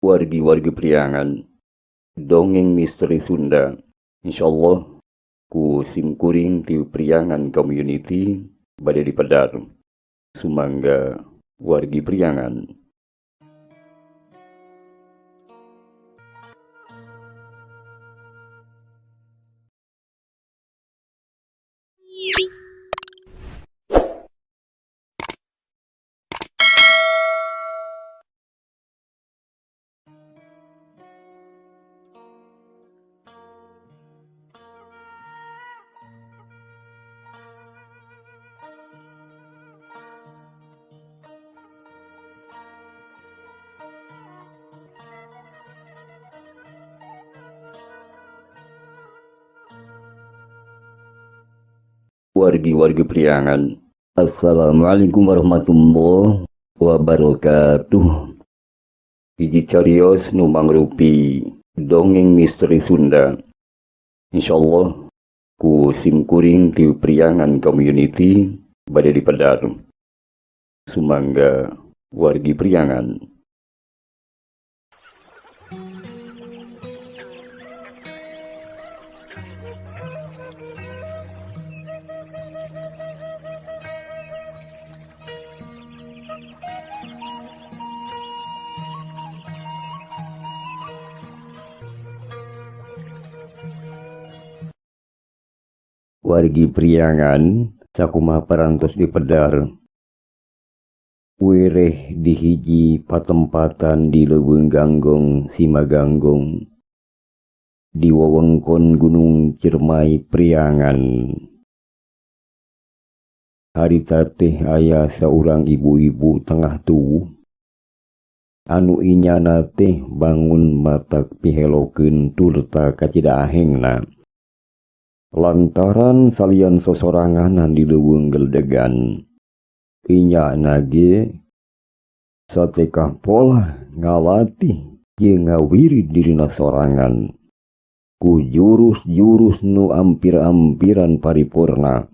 Wargi-wargi Priangan, dongeng misteri Sunda. Insyaallah ku simkuring ti Priangan Community bade dipedar. Sumangga wargi Priangan. Wargi-wargi Priangan, assalamualaikum warahmatullahi wabarakatuh. Hiji carios nu mangrupi dongeng misteri Sunda. Insyaallah ku simkuring ti Priangan Community bade dipedar. Sumangga wargi Priangan. Wargi Priangan sakumaha parantos dipedar. Wereh di hiji patempatan di leuweung Ganggong Simaganggong, di wewengkon Gunung Ciremai Priangan. Harita teh aya saurang ibu-ibu tengah tuwuh anu inyana teh bangun matak pihelokeun turta kacida ahengna. Lantaran salian sosoranganan di leuweung geldegan, inyana ge satekah pola ngalatih jeung ngawirid dirina sorangan ku jurus-jurus nu ampir-ampiran paripurna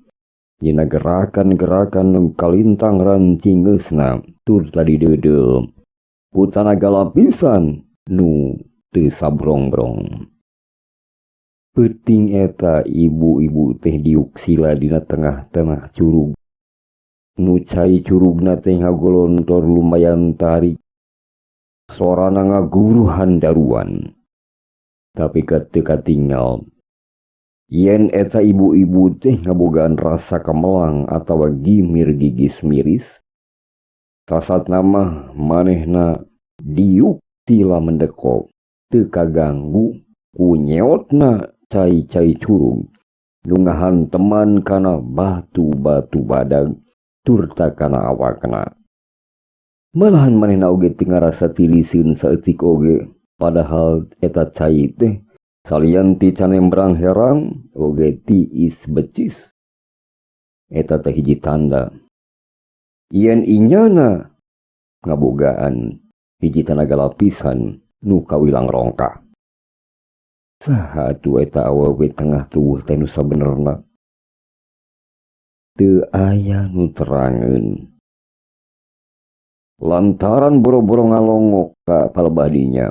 dina gerakan-gerakan nu kalintang rancingeusna turta dideudeuh ku tanaga lapisan nu teu sabrongbron. Peuting eta ibu-ibu teh diuk sila dina tengah-tengah curug. Nu cai curugna teh ngagolontor lumayan tarik. Sorana ngaguruhan daruan. Tapi teu katingal yen eta ibu-ibu teh ngabogaan rasa kamelang atawa gimir gigis miris. Sasatna mah manehna diuk sila mendekop, teu kaganggu ku nyeotna cai-cai curug nu ngahanteman kana batu-batu badag turta kana awakna. Malahan manehna oge teu ngarasa tiliseun saeutik oge, padahal eta cai teh salian ti canembrang herang oge tiis becis. Eta teh hiji tanda yen inyana ngabogaan hiji tanaga lapisan nu kawilang rongkah. Saha atuh eta awewe tengah tuwuh teh nu sabenerna? Teu aya nu terangeun. Lantaran boro-boro ngalongok ka palebah dinya,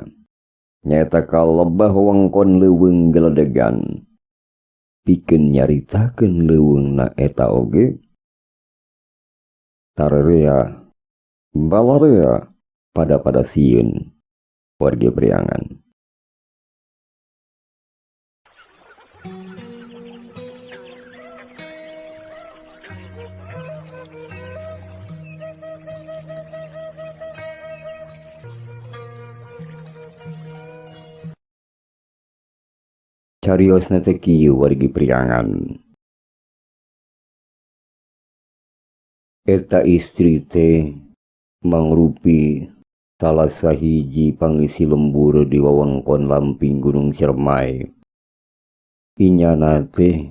nyaeta ka lebah wewengkon leuweung geledegan. Pikeun nyaritakeun leuweungna eta oge, tarerea balarea pada-pada sieun wargi Priangan. Cariosna teh kieu wargi Priangan. Eta istri teh mangrupi salah sahiji pangisi lembur di wewengkon lamping Gunung Ciremai. Inyana teh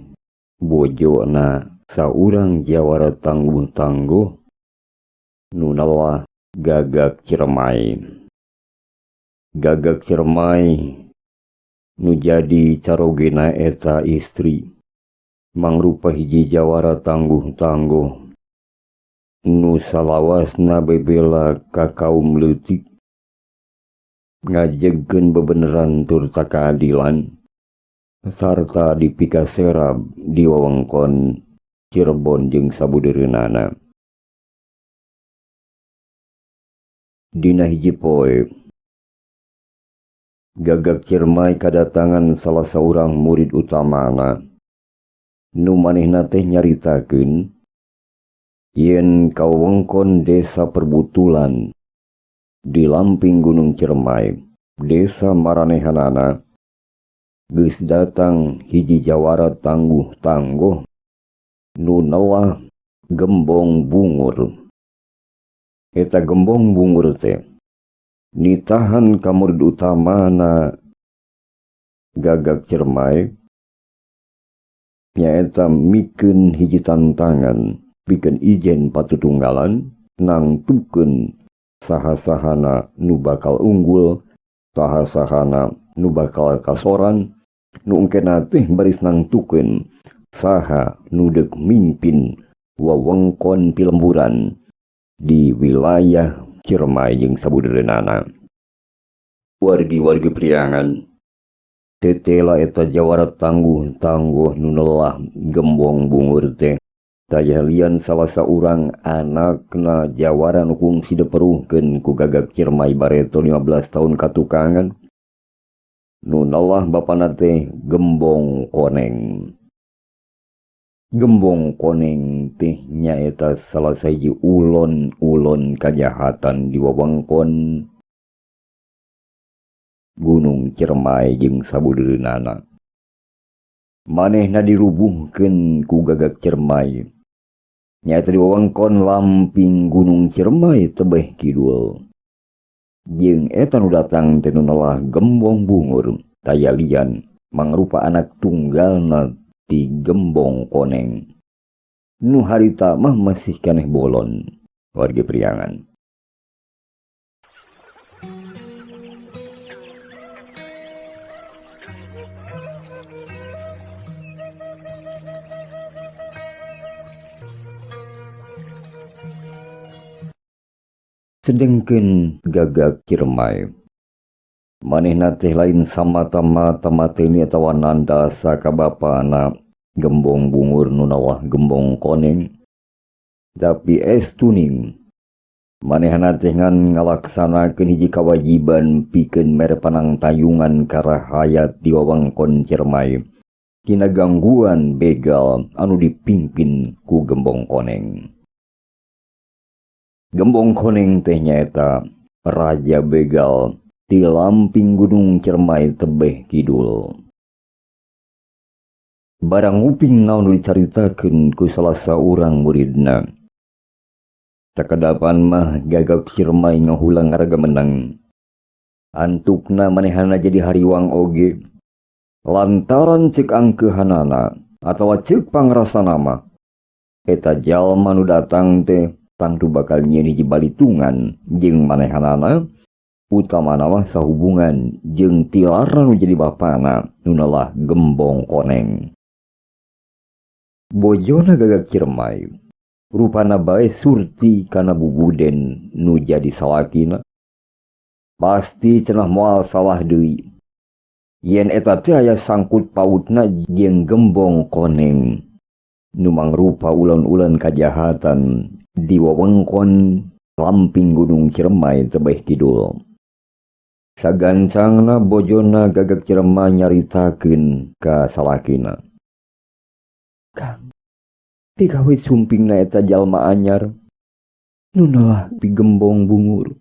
bojona saurang jawara tangguh-tangguh nu nelah Gagak Ciremai. Gagak Ciremai nu jadi carogena eta istri mangrupa hiji jawara tangguh-tangguh nu salawasna bebela ka kaum leutik. Ngajegkeun bebeneran turta keadilan sarta dipikaserab di wewengkon Cirebon jeung sabudeureunana. Dina hiji poe Gagak Ciremai kadatangan salah saurang murid utamana nu manehna teh nyaritakeun yen kawewengkon desa Perbutulan di lamping Gunung Ciremai, desa maranehanana geus datang hiji jawara tangguh-tangguh nu nelah Gembong Bungur. Eta Gembong Bungur teh nitahan ka murid utamana Gagak Ciremai nyaeta mikeun hiji tantangan pikeun ijen patutunggalan nangtukeun saha-sahana nu bakal unggul, saha-sahana nu bakal kasoran, nu engkena teh baris nangtukeun saha nu deuk mimpin wewengkon pilemburan di wilayah Ciremai jeung sabudeureunana. Wargi-wargi Priangan, tetela eta jawara tangguh-tangguh nu nelah Gembong Bungur teh taya lian salah saurang anakna jawara nu kungsi diperuhkeun ku Gagak Ciremai bareto 15 tahun katukangan nu nelah bapana teh Gembong Koneng. Gembong Koneng teh nyaeta salah sahiji ulon-ulon kajahatan di wewengkon Gunung Ciremai jeung sabudeureunana. Manehna dirubuhkeun ku Gagak Ciremai nyaeta di wewengkon lamping Gunung Ciremai tebeh kidul. Jeung eta nu datang teh nu nelah Gembong Bungur taya lian mangrupa anak tunggalna ti Gembong Koneng. Nu harita mah masih keneh bolon wargi Priangan. Sedengkeun Gagak Ciremai manehna teh lain samata-mata mateni atawa nandasa ka bapana Gembong Bungur nu nelah Gembong Koneng, tapi estuning manehna teh ngan ngalaksanakeun hiji kawajiban pikeun mere panangtayungan ka rahayat di wewengkon Ciremai tina gangguan begal anu dipimpin ku Gembong Koneng. Gembong Koneng teh nyaeta raja begal ti lamping Gunung Ciremai tebeh kidul. Barang nguping naon nu dicaritakeun ku salah saurang muridna. Takadapan mah Gagak Ciremai ngahulang ngaraga menang. Antukna manehana jadi hariwang oge. Lantaran ceuk angkeuhanana atawa ceuk pangrasana mah eta jalma nu datang teh tangtu bakal nyieun hiji balitungan jeung manehanana, utamana mah sahubungan jeung tilarna nu jadi bapana nu nelah Gembong Koneng. Bojona Gagak Ciremai rupana bae surti kana bubuden nu jadi salakina. Pasti cenah moal salah deui yen eta teh aya sangkut pautna jeung Gembong Koneng nu mangrupa ulon-ulon kajahatan di wewengkon lamping Gunung Ciremai tebeh kidul. Sagancangna bojona Gagak Ciremai nyaritakeun ka salakina. Kang, pikawit sumpingna eta jalma anyar nu nelah pi Gembong Bungur.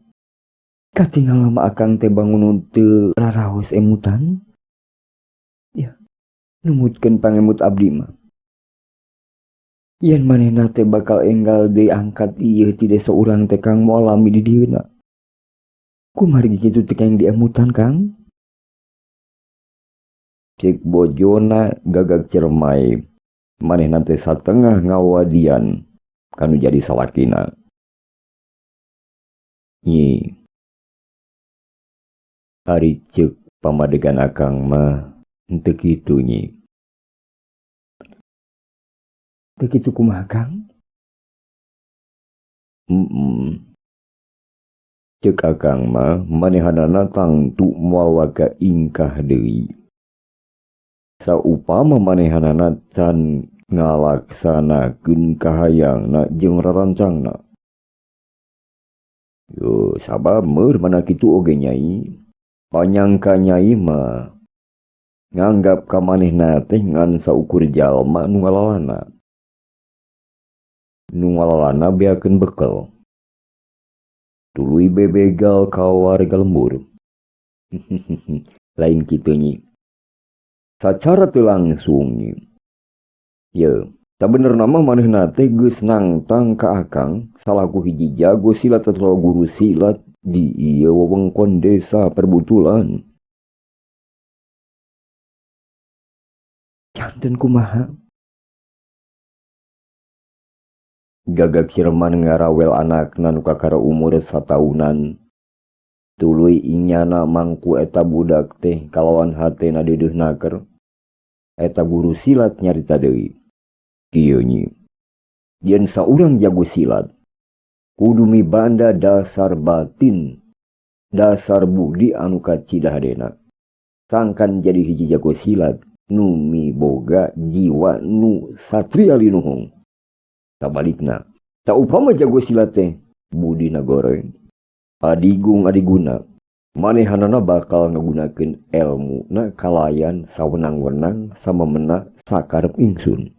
Katingal mah akang teh bangun teu raraos emutan. Ya, numutkeun pangemut abdi mah. Yen manehna teh bakal enggal deui angkat ieu ti desa urang teh Kang moal lami di dieuna. Kumargi kitu teh kang diemutan Kang? Cek bojona Gagak Ciremai manehna teh satengah ngawadian kanu jadi salakina. Nyi, ari ceuk pamadegan akang mah henteu kitu nyi. Teu kitu kumaha Kang? Ceuk Akang mah manehanana tangtu moal waka ingkah deui. Saupama manehanana can ngalaksanakeun kahayangna jeung rarancangna. Yo sabab meur mana kitu oge Nyai. Panyangka Nyai mah nganggap ka manehna teh ngan saukur jalma nu ngalalana. Nu ngalalana beakeun bekel. Tuluy bebegal ka warga lembur. Lain kitu Nyi. Sacara teu langsung Nyi. Ye, sabenerna mah manehna teh geus nangtang ka Akang salaku hiji jago silat atawa guru silat di ieu wewengkon desa Perbutulan. Janten kumaha? Gagak Cirman ngarawel anakna nu kakara umur sataunan. Tuluy inyana mangku eta budak teh kalawan hatena deudeuh naker. Eta guru silat nyarita deui. Kieu Nyi. Yen saurang jago silat, kudu mibanda dasar batin, dasar budi anu kacida hadena. Sangkan jadi hiji jago silat nu miboga jiwa nu satria linuhung. Sabalikna, saupama jago silat teh budina goreng, adigung adiguna, manehanana bakal ngagunakeun elmuna kalayan sawenang-wenang samemena sakarep ingsun.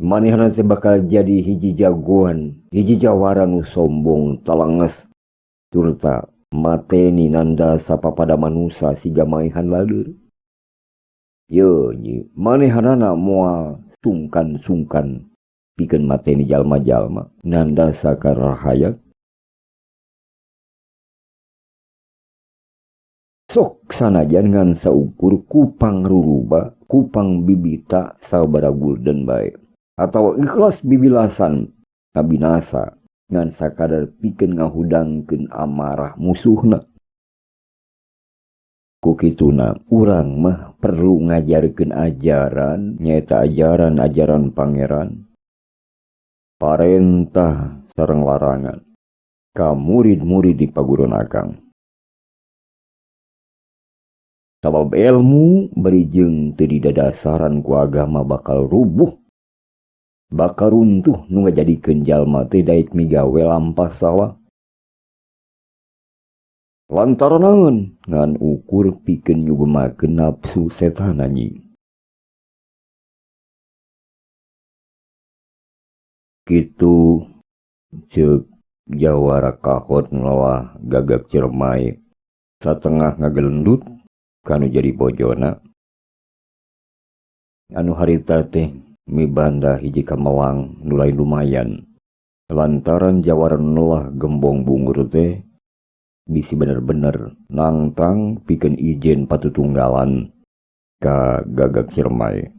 Manehana teh bakal jadi hiji jagoan, hiji jawara nu sombong talanges, turta mateni nanda sapapada manusa siga maehan laleur. Ye Nyi, manehanana moal sungkan-sungkan pikeun mateni jalma-jalma nanda sakarahayat. Sok sanajan ngan saukur kupang ruruba, kupang bibita sabara gulden bae, atawa ikhlas bibilasan kabinasa ngan sakadar pikeun ngahudangkeun amarah musuhna. Ku kituna urang mah perlu ngajarkeun ajaran nyaeta ajaran-ajaran pangeran, parentah sareng larangan ka murid-murid di paguron Akang. Sabab ilmu bari jeung teu didadasaran ku agama bakal rubuh, bakal runtuh nu ngajadikeun jalma teh daek migawe lampah salah. Lantaran naon ngan ukur pikeun nyugemakeun nafsu setan anjing. Kitu ceuk jawara kahot ngelah gagak Ciremai satengah ngagelendut kanu jadi bojona. Anu harita teh mibanda hiji kamelang nu lain lumayan. Lantaran jawara nelah gembong bungur teh bisi bener-bener nangtang pikeun ijen patutunggalan ka gagak Ciremai.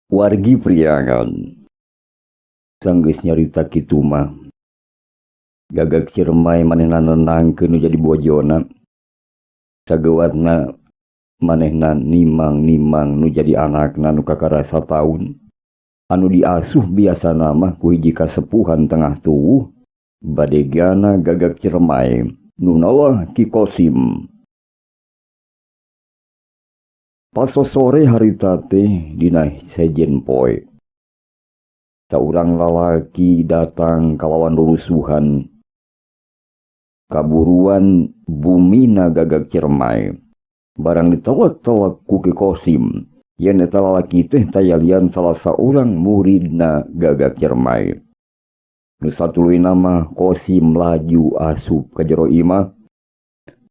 Wargi Priangan sanggeus nyarita kitu mah gagak Ciremai manehna nenangkeun nu jadi bojona, sagewatna manehna nimang-nimang nu jadi anakna nu kakara sataun anu diasuh biasana mah ku hiji kasepuhan tengah tuwuh badegana gagak Ciremai nu nalah Ki Kosim. Pasosore harita teh dina sejen poe. Saurang lalaki datang kalawan rurusuhan. Kaburuan bumina gagak Ciremai. Barang ditelek-telek ku Ki Kosim. Yen eta lalaki teh tayalian salah saurang muridna gagak Ciremai. Nu satuluyna mah Kosim laju asup ka jero imah.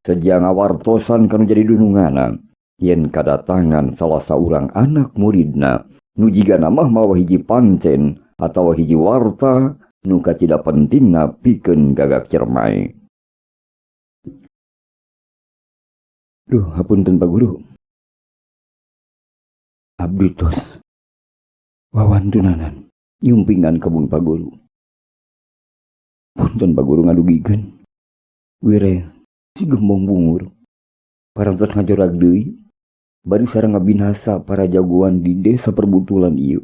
Seja ngawartosan kanu jadi dunungana. Yen kadatangan salah saurang anak muridna nu jigana mah mawa hiji pancen atawa hiji warta nu kacida pentingna pikeun gagak Ciremai. Duh, hapunten Pak Guru. Abdi tos wawantunanan nyumpingan ka bumi paguru. Punten paguru ngadugikeun. Wire si Gembong Bungur parantos ngajorag deui bari sareng ngabinasa para jagoan di desa perbutulan ieu.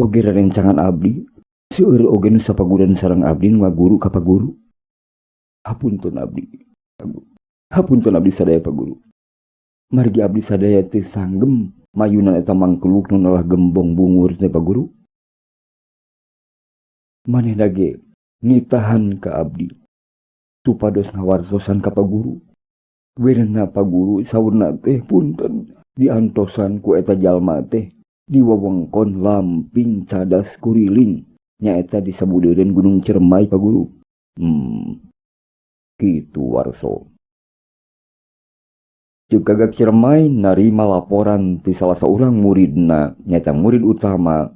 Oge rerencangan abdi seueur oge nu sapaguruan sareng abdi nu ngaguru ka paguru. Hapunten abdi. Hapunten abdi sadaya paguru. Margi abdi sadaya teu sanggem mayunan eta mangkeluk nu nalah Gembong Bungur teh paguru. Manehna ge nitahan ka abdi supados ngawartosan ka paguru. Werena paguru saurna teh punten diantosan ku eta jalma teh di wewengkon Lamping Cadas Kuriling nyaeta di sabudeureun Gunung Ciremai paguru. Kitu Warso. Ceuk Gagak Ciremai narima laporan ti salah saurang muridna nyaeta murid utama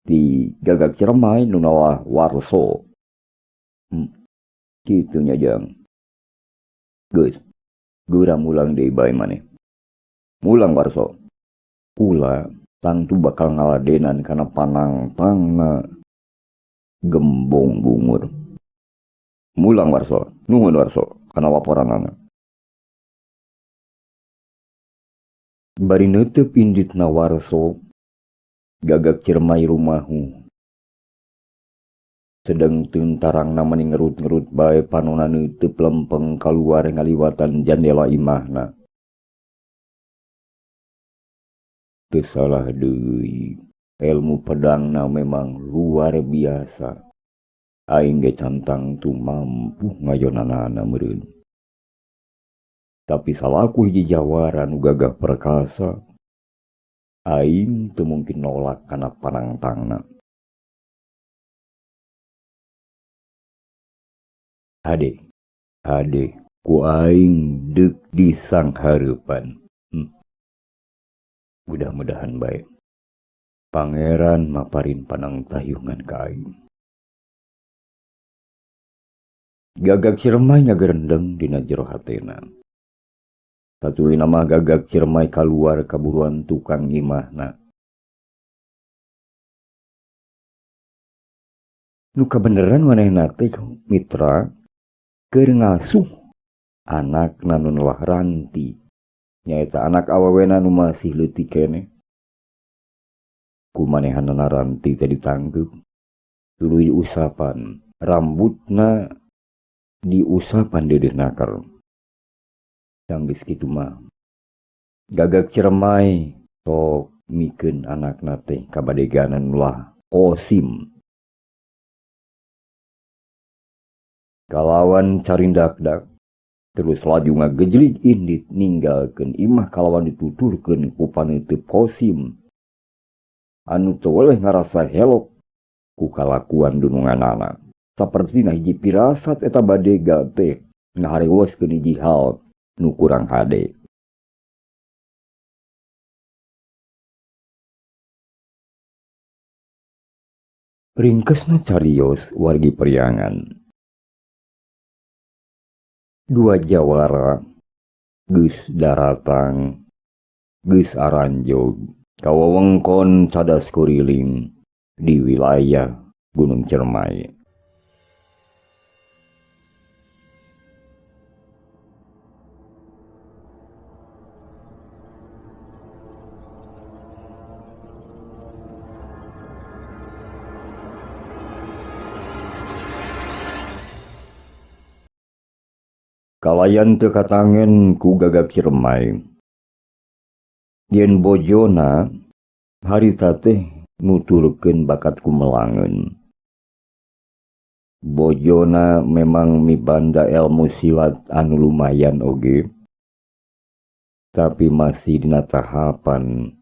ti Gagak Ciremai nu nalah Warso. Kitu nya jang. Geus, geura mulang deui bae maneh. Mulang Warso. Kula tangtu bakal ngaladenan kana panangtangna Gembong Bungur. Mulang Warso, nuhun Warso kana laporanana. Bari neuteup inditna Warso, Gagak Ciremai rumahu. Sedeng tuntarangna meni ngerut-ngerut bae panona neuteub lempeng kaluar ngaliwatan jandela imahna. Teu salah deui, ilmu pedangna memang luar biasa. Aing ge can tangtu mampu ngayonanana meureun. Tapi salaku hiji jawara nu gagah perkasa, aing teu mungkin nolak kana panangtangna. Hade, hade, ku aing deuk disanghareupan. Mudah-mudahan bae. Pangeran maparin panangtayungan ka aing. Gagak Ciremai ngagerendeng dina jero hatena. Satuluyna mah Gagak Ciremai kaluar kaburuan tukang imahna. Nu kabeneran manehna teh mitra keur ngasuh anakna nu nelah ranti. Nyaeta anak awewena nu masih leutik keneh. Ku manehanana ranti teh ditangkeup, tuluy diusapan, rambutna diusapan deudeuh naker. Sanggeus kitu mah Gagak Ciremai sok mikeun anakna teh kabadeganan ulah Kosim. Kalawan carindakdak terus laju ngagejlig indit ninggalkeun imah kalawan dituturkeun ku paneuteup Kosim anu teu weleh ngarasa helok ku kalakuan dununganana. Sapertina hiji pirasat eta badega teh ngaharewoskeun hiji hal nu kurang hade. Ringkesna carios wargi Priangan. Dua jawara geus daratang, geus aranjog ka wewengkon Cadas Kuriling di wilayah Gunung Ciremai. Kalayan teu katangen ku Gagak Ciremai. Yen bojona harita teh nuturkeun bakat kumelangeun. Bojona memang mibanda ilmu silat anu lumayan oge, tapi masih dina tahapan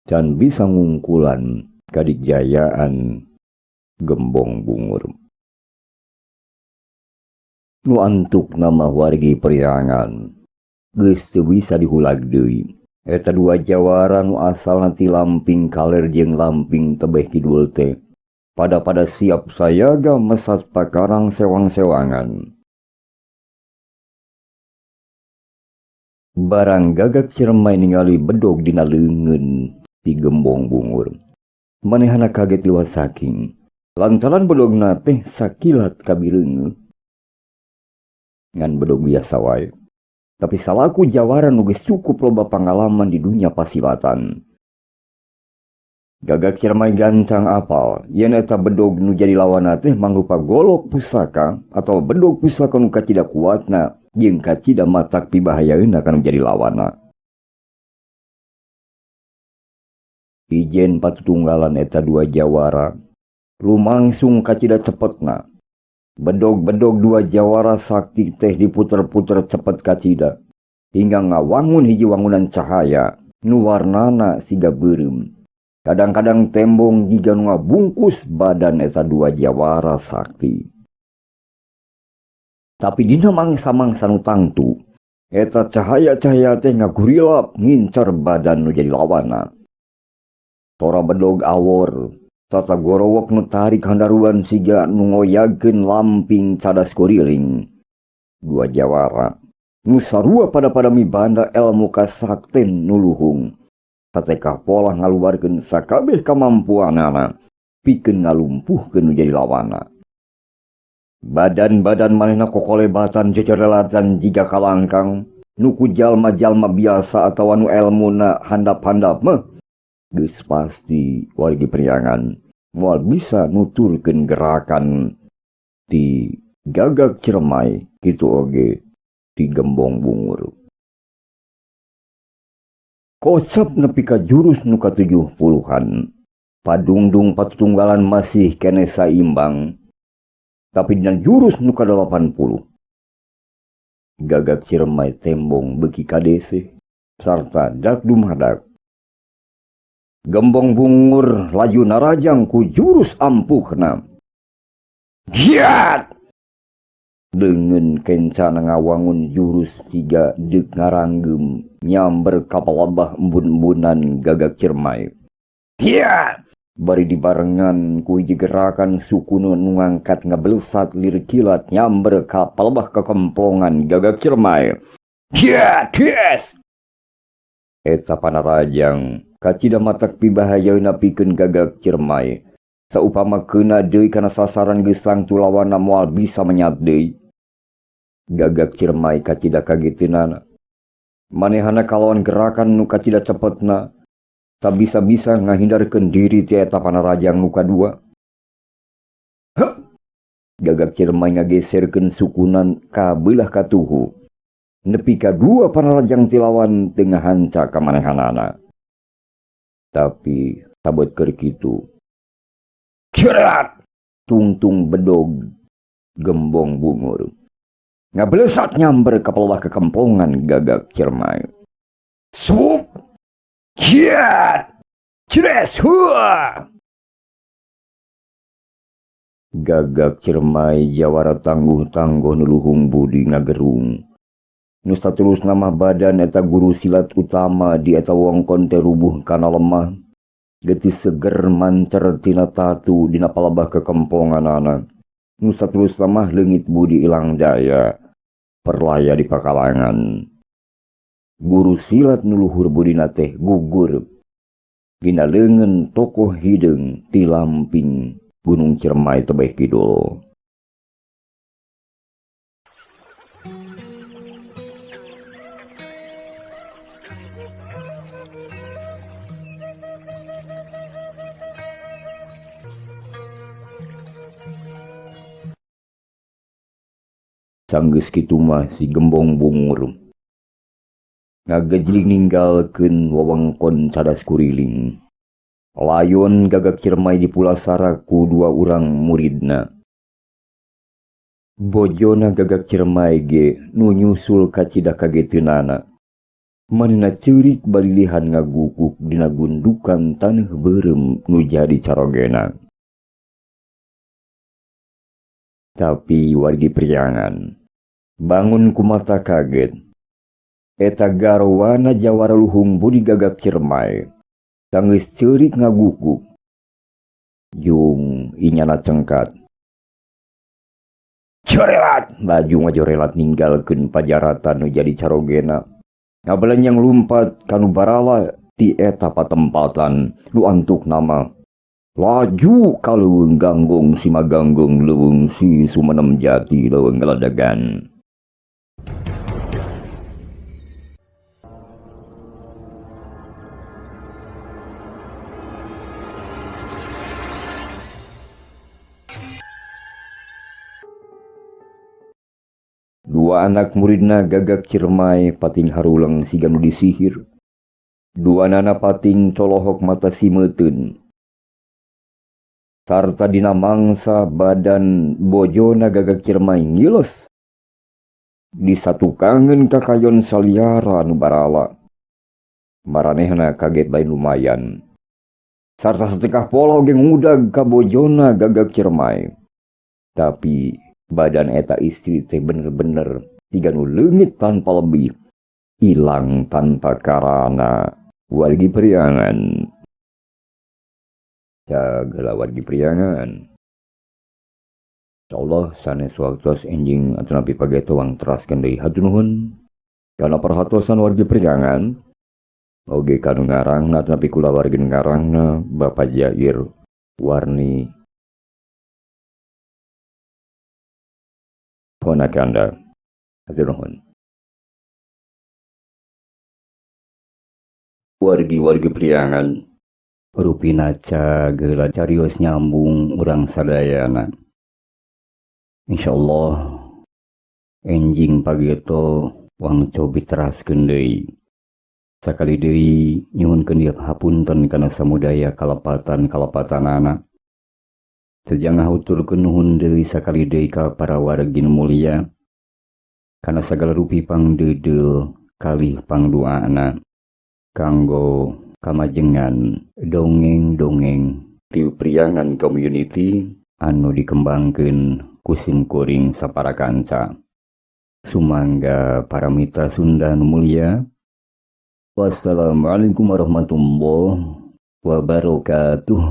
can bisa ngungkulan kadijayaan Gembong Bungur. Nu antuk nama wargi Priangan geus teu bisa dihulag deui. Eta dua jawara nu asalna ti Lamping Kaler jeung Lamping Tebeh Kidul teh pada-pada siap sayaga mesat pakarang sewang-sewangan. Barang Gagak Ciremai ningali bedog dina leungeun Ti Gembong Bungur. Manehna kaget luas saking lantaran bedogna teh sakilat kabireungeuh. Ngan bedog biasa wae. Tapi salaku jawara nu geus cukup loba pangalaman di dunia pasilatan. Gagak Ciremai gancang apal yen eta bedog nu jadi lawanna teh mangrupa golok pusaka atau bedog pusaka nu kacida kuatna jeung kacida matak pibahayaeuna kanu jadi lawanna. Ijen patutunggalan eta dua jawara lumangsung kacida cepetna. Bedog-bedog dua jawara sakti teh diputer-puter cepet kacida hingga ngawangun hiji wangunan cahaya nu warnana siga beureum. Kadang-kadang tembong jiga nu ngabungkus badan eta dua jawara sakti. Tapi dina mangsa-mangsa nu tangtu eta cahaya-cahaya teh ngagurilap ngincar badan nu jadi lawanna. Sora bedog awor, tata gorowok nu tarik handaruan siga nu ngoyagkeun lamping cadas kuriling. Dua jawara nu sarua pada-pada mibanda elmu kasakten nu luhung. Sateka pola ngaluarkeun sakabeh kamampuanana pikeun ngalumpuhkeun nu jadi lawanna. Badan-badan manehna kokolebatan jejerelatan jiga kalangkang nu ku jalma-jalma biasa atawa nu elmuna handap-handap mah geus pasti wargi priangan moal bisa nuturkeun gerakan ti Gagak Ciremai kitu oge ti Gembong Bungur. Kosap nepi ka jurus nu ka-70-an, padungdung patutunggalan masih keneh saimbang. Tapi dina jurus nu ka-80, Gagak Ciremai tembong beuki kadeseh sarta dak dumadak. Gembong Bungur laju narajang ku jurus ampuhna. Giat! Deungeun kencana ngawangun jurus siga deuk ngaranggem nyamber ka palebah embun-embunan Gagak Ciremai. Giat! Bari dibarengan ku hiji gerakan suku nu ngangkat ngabelesat lir kilat nyamber ka palebah kekemplongan Gagak Ciremai. Giat! Yes! Eta panarajang kacida matak pibahayeuna pikeun Gagak Ciremai. Saupama keuna deui kana sasaran geus tangtu lawanna moal bisa menyat deui. Gagak Ciremai kacida kageteunana. Manehana kalawan gerakan nu kacida cepetna sabisa-bisa ngahindarkeun diri ti eta panarajang nu kadua. Heup! Gagak Ciremai ngageserkeun sukunan ka beulah katuhu. Nepi ka dua panarajang ti lawan teu ngahanca ka manehanana. Tapi sabet keur kitu. Cerat! Tungtung bedog Gembong Bungur. Ngabelesat nyamber ka palebah kekemplongan Gagak Ciremai. Sup! Kiat! Cires! Hua! Gagak Ciremai jawara tangguh-tangguh nu luhung budi ngagerung. Nu saterusna mah badan eta guru silat utama di eta wongkon teh rubuh kana lemah. Getih seger mancer tina tatu dina palebah kekemplonganana. Nu saterusna mah leungit budi ilang daya. Perlaya di pakalangan. Guru silat nu luhur budina teh gugur dina leungeun tokoh hideung ti lamping Gunung Ciremai tebeh kidul. Sanggeus kitu mah si Gembong Bungur ngagejling ninggalkeun wewengkon cadas kuriling. Layon Gagak Ciremai dipulasara ku dua urang muridna. Bojona Gagak Ciremai ge nu nyusul kacida kageteunana. Manehna ceurik balilihan ngaguguk dina gundukan taneuh beureum nu jadi carogena. Tapi wargi priangan bangun ku mata kaget. Eta garwana jawara luhung budi Gagak Ciremai sanggeus ceurik ngaguguk. Jung inyana cengkat. Jorelat! Laju ngajorelat ninggalkeun pajaratan nu jadi carogena. Ngabelenyang lumpat kanu barala Ti eta patempatan nu antuk nama laju ka leuweung Ganggung Simaganggung leuweung si Sumenem Jati leuweung Geledegan. Dua anak muridna gagak Ciremai pating haruleng siga nu disihir. Dua nana pating colohok mata simeutun. Sarta dina mangsa badan bojona gagak Ciremai ngiles. Disatukangeun kakayon saliara nu barala. Maranehna kaget lain lumayan. Sarta satekah pola oge ngudag ka bojona gagak Ciremai. Tapi badan eta istri teh bener-bener siga nu leungit tanpa lebih, ilang tanpa karana. Wargi Priangan. Cagala wargi Priangan. Insyaallah sanes waktos enjing atanapi pageto wang teraskeun deui hatur nuhun kana perhatosan wargi Priangan. Oge kanu ngarangna atanapi kulawargi ngarangna Bapak Jair Warni Ponakanda. Hatur nuhun. Wargi-wargi Priangan rupina cagela carios nyambung urang sadayana. Insyaallah enjing pageto wang cobi teraskeun deui. Sakali deui nyuhunkeun ieu hapunten kana samudaya kalepatan-kalepatanana. Sejang ngahuturkeun nuhun deui sakali deui ka para wargi nu mulia kana sagala rupi pangdeudeul kalih pangduana kanggo kamajengan dongeng-dongeng ti Priangan Community anu dikembangkeun ku simkuring sapara kanca. Sumangga para mitra Sunda nu mulia. Wassalamualaikum warahmatullahi wabarakatuh.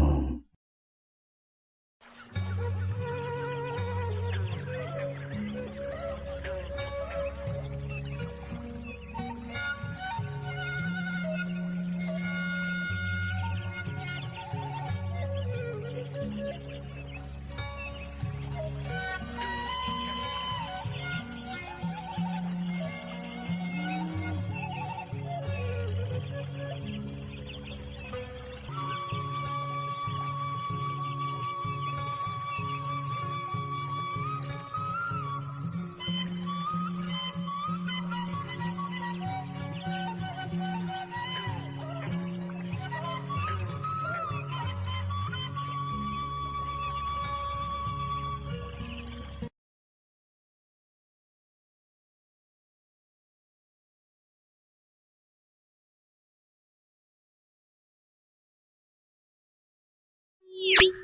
You